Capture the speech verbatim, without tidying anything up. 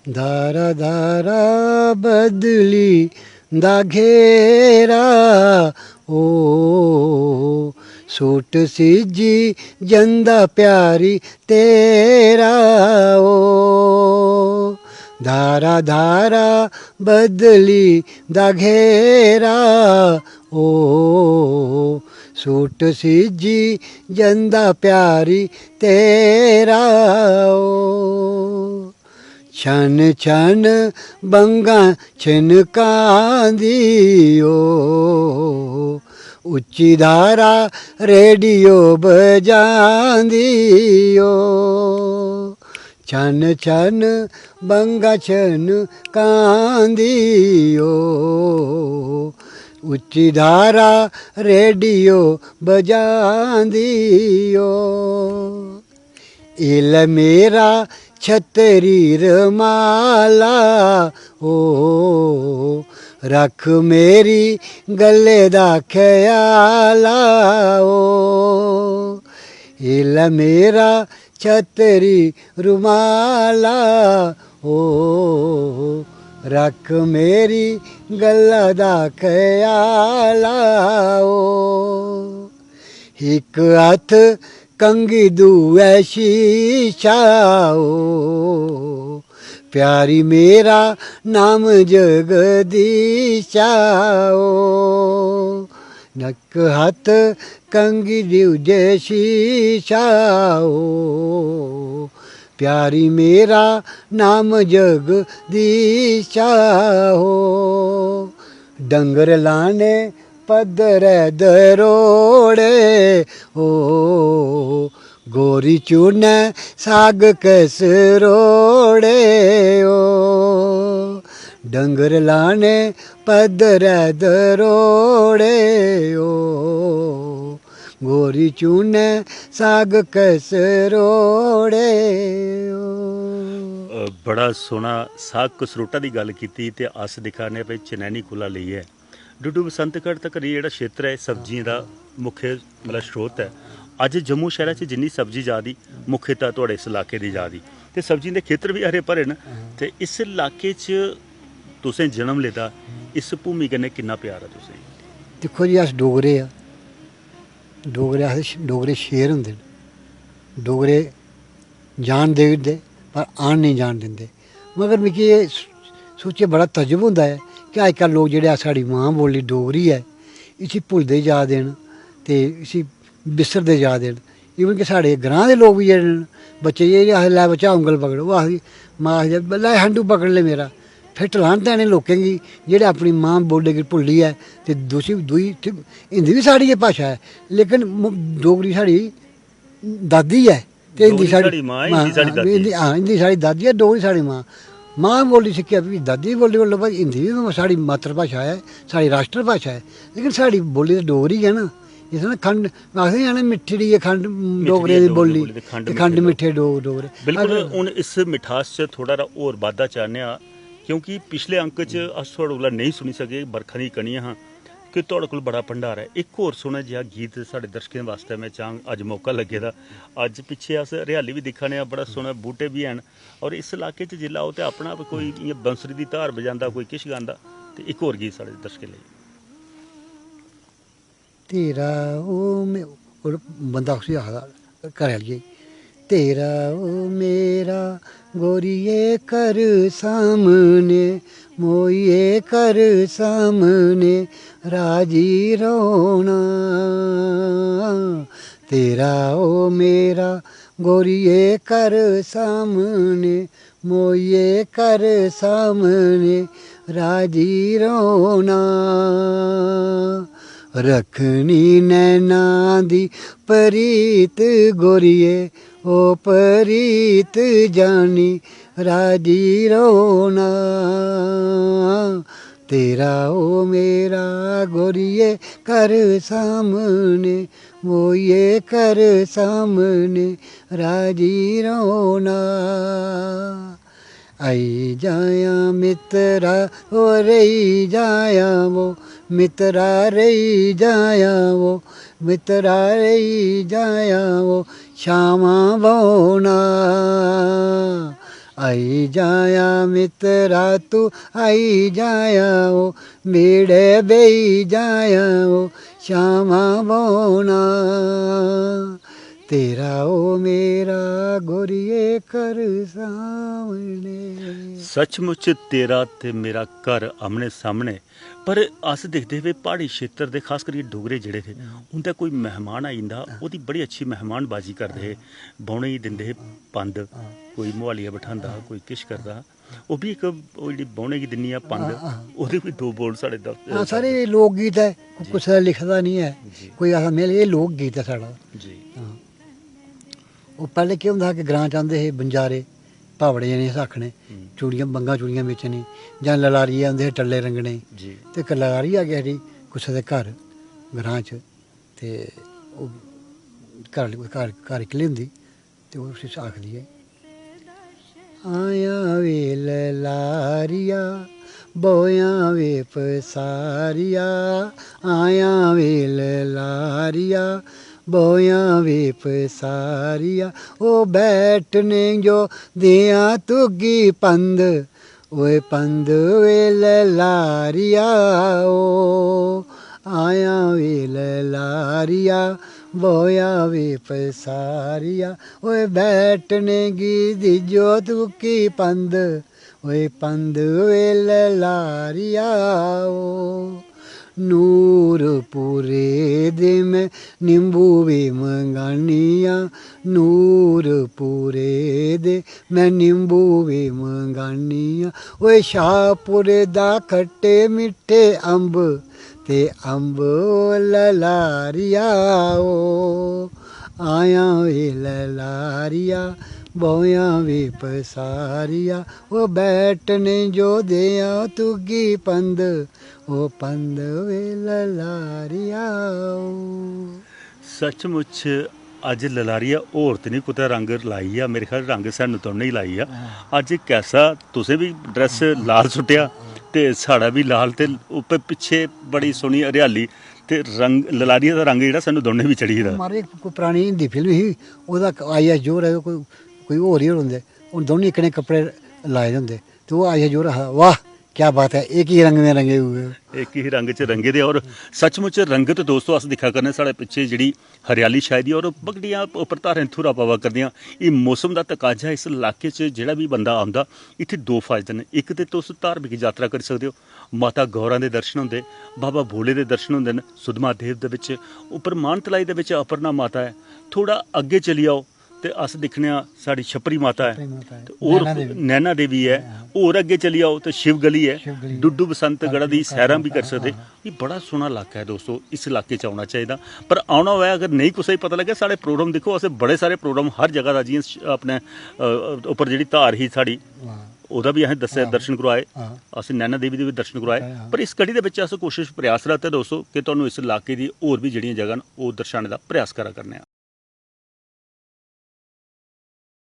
धारा धारा बदली दा घेरा, ओ सूट सिज्जी जंदा प्यारी तेरा, ओ धारा धारा बदली दा घेरा, ओ सूट सिज्जी जंदा प्यारी तेरा, ओ छन छन बंगा छनकांदी, ओ उच्ची धारा रेडियो बजांदी, ओ छन छन बंगा छनकांदी, ओ उच्ची धारा रेडियो बजांदी, ओ इल मेरा छतरी रमाला, ओ रख मेरी गले दा ख्याला, ओ इल मेरा छतरी रुमाला, ओ रख मेरी गला दा ख्याला, ओ इक हत्थ कंघी दूए शीशा, ओ प्यारी मेरा नाम जगदीशा, ओ नक हत्थ कंघी दूजे शीशा, ओ प्यारी मेरा नाम जगदीशा, ओ डंगर लाने पद्धरै दरोड़े, ओ गोरी चूनै साग कसरोड़े, ओ डंगर लाने पद्धरै दरोड़े, ओ गोरी चूनै साग कसरोड़े, ओ। अ, बड़ा सोहना साग कसरोटा दी गल्ल कीती ते अस दिक्खा ने भाई चनैनी कोला लेइयै डुड्डू बसंतगढ़ तकर एह् जेह्ड़ा क्षेत्र ऐ सब्जियें दा मुख्य मतलब स्रोत ऐ। अज्ज जम्मू शैह्रा च जिन्नी सब्जी जा दी मुख्यतः थुआढ़े इस इलाके दी जा दी ते सब्जियें दे खेतर बी हरे भरे न। ते इस इलाके च तुसें जन्म लेदा, इस भूमि कन्नै किन्ना प्यार ऐ तुसें? दिक्खो जी, अस डोगरे आं, डोगरे आखदे श- डोगरे शेर होंदे न। डोगरे जान देई ओड़दे, पर आन नेईं जान दिंदे। मगर मिगी एह् स- सोचियै बड़ा तजुब होंदा ऐ कि अजकल लोक जेह्ड़े, साढ़ी मां बोली डोगरी ऐ, इसी भुलदे जा दे न ते इसी बिसरदे जा दे न। इवन कि साढ़े ग्रांऽ दे लोक बी जेह्ड़े न, बच्चे जेह्ड़े आखदे, "लै बच्चा, उंगल पकड़", ओह् आखदी, मां आखदी, "लै हंडू पकड़ ले मेरा।" फिर टलान ते इ'नें लोकें गी, जेह्ड़े अपनी मां बोली गी भुल्लियै ते दूसरी दूई ते हिंदी बी साढ़ी गै भाशा ऐ, लेकिन म- डोगरी साढ़ी दादी ऐ। ते हिंदी डोगरी साढ़ी साढ़ी मां ऐ, हिंदी साढ़ी दादी ऐ। हिंदी, हां, हिंदी साढ़ी दादी ऐ, डोगरी साढ़ी मां। मां बोली सिक्खेआ, फ्ही दादी बोली, बोलो भाई, हिंदी बी साढ़ी मातृ भाशा ऐ, साढ़ी राष्ट्र भाशा ऐ, लेकिन साढ़ी बोली ते डोगरी गै ना। इस ना खंड आखदे न, मिट्ठड़ी ऐ खंड, डोगरे दी बोली, ते खंड मिट्ठे डोग- डोगरे। बिल्कुल। हून इस मिठास च थोड़ा हारा होर बाद्धा चाहन्ने आं, क्योंकि पिछले अंक च अस थुआढ़े कोला नेईं सुनी सके, बरखा दी कनियां हां, कि थुआढ़े कोल बड़ा भंडार ऐ। इक होर सोहना जेहा गीत साढ़े दर्शकें वास्तै में चाहंग, अज्ज मौका लग्गे दा। अज्ज पिच्छे अस हरियाली बी दिक्खा ने आं, बड़ा सोहना बूह्टे बी हैन, और इस इलाके च जिसलै आओ ते अपना आप कोई इ'यां बंसरी दी धार बजांदा, कोई किश गांदा, ते इक होर गीत साढ़े दर्शकें लेई। तेरा ओ में, और बंदा उसी आखदा घरै आह्लियै गी, "तेरा ओ मेरा गोरिये कर सामने, मोइये कर सामने राजी रौह्ना। तेरा ओ मेरा गोरिये कर सामने, मोइये कर सामने राजी रौह्ना। रक्खनी नैना दी परीत गोरिये, ओ परीत जानी राजी रौह्ना। तेरा ओ मेरा गोरिये कर सामने, मोइये कर सामने राजी रौह्ना।" आई जायां मित्तरा, ओ रेही जायां वो, मित्तरा रेही जायां वो, मित्तरा रेही जायां वो, छामां बौह्ना। आई जाया मित्तरा तू, आई जाया ओ, मेड़े बेही जाया ओ, छावां बौह्ना तेरा ओ मेरा, गोरिये, घर सामने। सचमुच तेरा ते मेरा घर आमने सामने। पर अस दिखदे हे प्हाड़ी क्षेत्र दे, खास करियै डोगरे जेह्ड़े हे, उं'दा कोई मेहमान आई जंदा हा, ओह्दी बड़ी अच्छी मेहमानबाजी करदे हे। बौह्ने गी दिंदे हे पंद, कोई मुहालियै बठांदा हा, कोई किश करदा हा। ओह् बी इक, ओह् जेह्ड़ी बौह्ने गी दिन्नी आ पंद, ओह्दे बी दो बोल साढ़े द- हां, सारे लोक गीत ऐ, कुसै दा लिखे दा निं ऐ। कोई आखदा, मेरे, एह् लोक गीत ऐ साढ़ा। जी। हां। ओह् पैह्लें केह् होंदा हा कि ग्रां च आंदे हे बंजारे, भावड़े जने अस आखने, चूड़ियां, बंगां चूड़ियां बेचने, जां ललारिये आंदे हे टल्ले रंगने। जी। ते इक ललारी आ गेआ जी कुसै दे घर, ग्रां च, ते ओह् घर, घर, घर इक्कली होंदी, ते ओह् उसी आखदी ऐ, आया वे ललारिया, बोया वे पसारिया, आया वे ललारिया, बोया वे पसारिया, ओ बैठने जो दिया तुगी पंद, ओए पंद वे ललारिया ओ, आया वे ललारिया, बोया वे पसारिया, ओए बैठने गी दिजो तुकी पंद, ओए पंद वे ललारिया ओ। नूरपुरे दे मैं नींबू भी मंगानिया, नूरपुरे दे मैं नींबू भी मंगानिया। ओए शाहपुरे दा खट्टे मिट्ठे अंब, ते अंब ओ ललारिया ओ, आया वे ललारिया, बोया वे पसारिया, ओ बैठने जो देया तुगी पंद, ओ पंद वे ललारिया ओ। सचमुच अज्ज ललारिया होर ते निं कुतै रंग लाई आ, मेरे ख्याल रंग सानूं दौनें गी लाई आ। अज्ज इक ऐसा, तुसें बी ड्रैस लाल सुट्टेआ ते साढ़ा बी लाल, ते उप्पर पिच्छे बड़ी सोह्नी हरियाली, ते रंग, ललारिया दा रंग जेह्ड़ा सानूं दौनें बी चढ़ी गेदा। मारे कोई परानी हिंदी फिल्म ही, ओह्दा आई एस जोर ऐ, कोई कोई होर ही होंदे, उन दौनें इक्कने कपड़े लाए दे होंदे, ते ओह् आई एस जोर आखदा, वाह, क्या बात है, एक ही रंग में रंगे हुए हो। इक ही रंग च रंगे दे। और सचमुच रंगत दोस्तो अस दिक्खा करने, साढ़े पिच्छे जेह्ड़ी हरियाली छाई दी, और बगड़ियां उप्पर धारें थुरा पवा करदियां। एह् मौसम दा तकाजा। इस इलाके च जेह्ड़ा बी बंदा औंदा, इत्थै दो फायदे न। इक ते तुस धार्मिक यात्रा करी सकदे ओ, माता गौरा दे दर्शन होंदे, बाबा भोले दे दर्शन होंदे न सुद्धमहादेव दे बिच। उप्पर मानतलाई दे बिच अपर्णा माता ऐ। थोड़ा अग्गें चली जाओ ते अस दिक्खने आं, साढ़ी छपरी माता ऐ। छपरी माता ऐ। ते होर नैना देवी। नैना देवी ऐ। होर अग्गें चली जाओ ते शिव गली ऐ। शिव गली ऐ। डुड्डू बसंतगढ़ दी सैरां बी करी सकदे। हां। एह् बड़ा सोह्ना इलाका ऐ दोस्तो, इस इलाके च औना चाहिदा। पर औना होऐ, अगर नेईं कुसै गी पता लग्गै, साढ़े प्रोग्राम दिक्खो, असें बड़े सारे प्रोग्राम हर जगह दा, जि'यां श-, अपने, अ, उप्पर जेह्ड़ी धार ही साढ़ी, हां। ओह्दा बी असें दस्सेआ, हां। दर्शन करोआए। हां। असें नैना देवी दे बी दर्शन करोआए। हां। पर इस कड़ी दे बिच अस कोशिश, प्रयासरत ऐ दोस्तो, कि तुहानू इस इलाके दी होर बी जेह्ड़ियां जगह न, ओह् दर्शाने दा प्रयास करा करने आं।